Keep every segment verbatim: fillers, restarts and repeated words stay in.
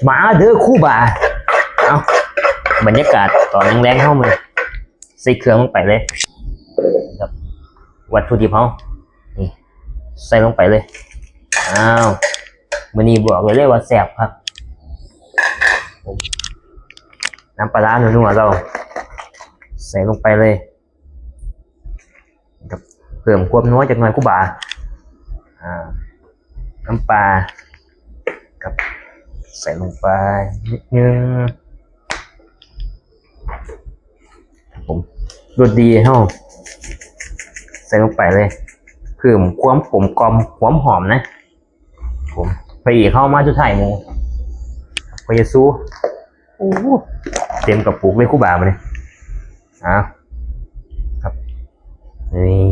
มาเด้อครูบา เอาบรรยากาศตอนแลงๆเฮามื้อนี้ ใส่เครื่องลงไปเลยครับ วัตถุดิบเฮานี่ ใส่ลงไปเลย อ้าว มื้อนี้บอกไว้เลยว่าแซ่บครับ น้ำปลาร้านัวๆเรา ใส่ลงไปเลย ครับ เพิ่มความนัวจักหน่อยครูบา อ่า น้ำปลาครับ ใส่ลงไปนิดนึงครับผม รสดีเฮาใส่ลงไปเลย เพิ่มความกลมกล่อม ความหอมนะ ผม พระเอกเฮามาสุดท้ายหมู่ พระเยซู โอ้โห เต็มกระปุกเลยครูบามื้อนี้ อ่า ครับ นี่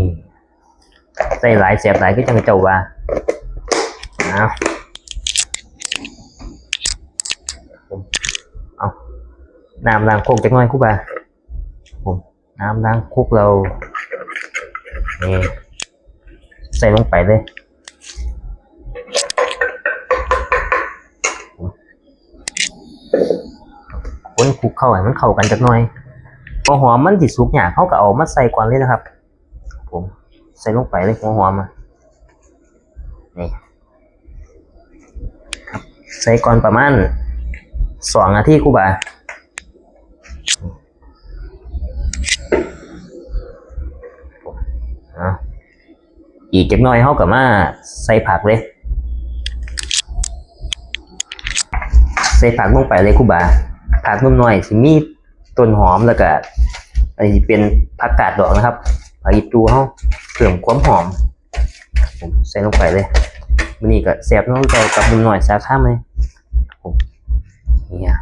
ใส่หลายแซ่บหลายคือจั่งเจ้าว่า เอา ผม เอา น้ำล้างครกจักหน่อยครูบา ผม น้ำล้างครกเรา นี่ ใส่ลงไปเลย คนคลุกเข้าให้มันเข้ากันจักหน่อย พอหอมมันสิสุกยาก เฮาก็เอามาใส่ก่อนเลยนะครับ ผม ใส่ลงไปเลยหัวหอมอะ นี่ ใส่ก่อนประมาณสองนาทีครูบา อ่ะ อีกจักหน่อยเฮาก็มาใส่ผักเลย ใส่ผักลงไปเลยครูบา ผักหนุ่มน้อยสิมีต้นหอมแล้วก็ อันนี้เป็นผักกาดดองนะครับ ผักอีตูเฮาเพิ่มความหอม ผมใส่ลงไปเลย มื้อนี้ก็แซ่บเนาะ คือเก่ากับหนุ่มน้อยสาขาเลย ผม เนี่ย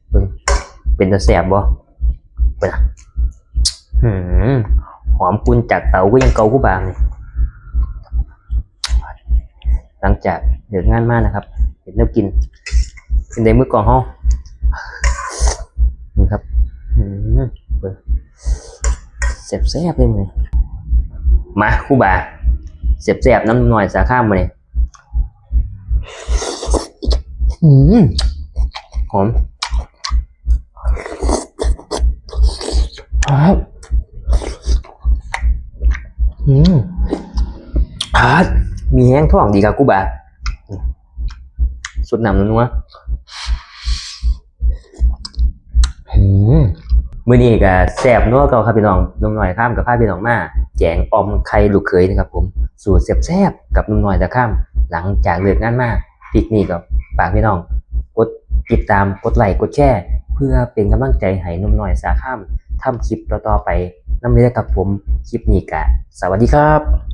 เบิ่ง เป็นตาแซ่บบ่ เบิ่ง หืม หอมกุ่นจากเตาก็ยังเก่าคือเก่านี่ หลังจากเลิกงานมานะครับ เฮ็ดแนวกิน เป็นไดมื้อกลองเฮา นี่ครับ อืม เบิ่ง แซ่บๆเลยมื้อนี้ มาครูบา แซ่บๆนำหน่อยสาขามื้อนี้ อืม หอม ครับ อืม ครับ มีแฮงท้องดีครับครูบา สดน้ำนัวๆ อืม มื้อนี้ก็แซ่บนัวเก่าครับพี่น้อง หนุ่มน้อยคำก็พาพี่น้องมาแกงอ่อมไข่ลูกเขยนะครับผม สูตรแซ่บๆกับหนุ่มน้อยตาคำ หลังจากเลิกงานมา พริกนี่ก็ฝากพี่น้องกดติดตาม กดไลค์ กดแชร์ เพื่อเป็นกำลังใจให้หนุ่มน้อยสาคำทำคลิปต่อๆไปนำเด้อครับผม คลิปนี้ก็สวัสดีครับ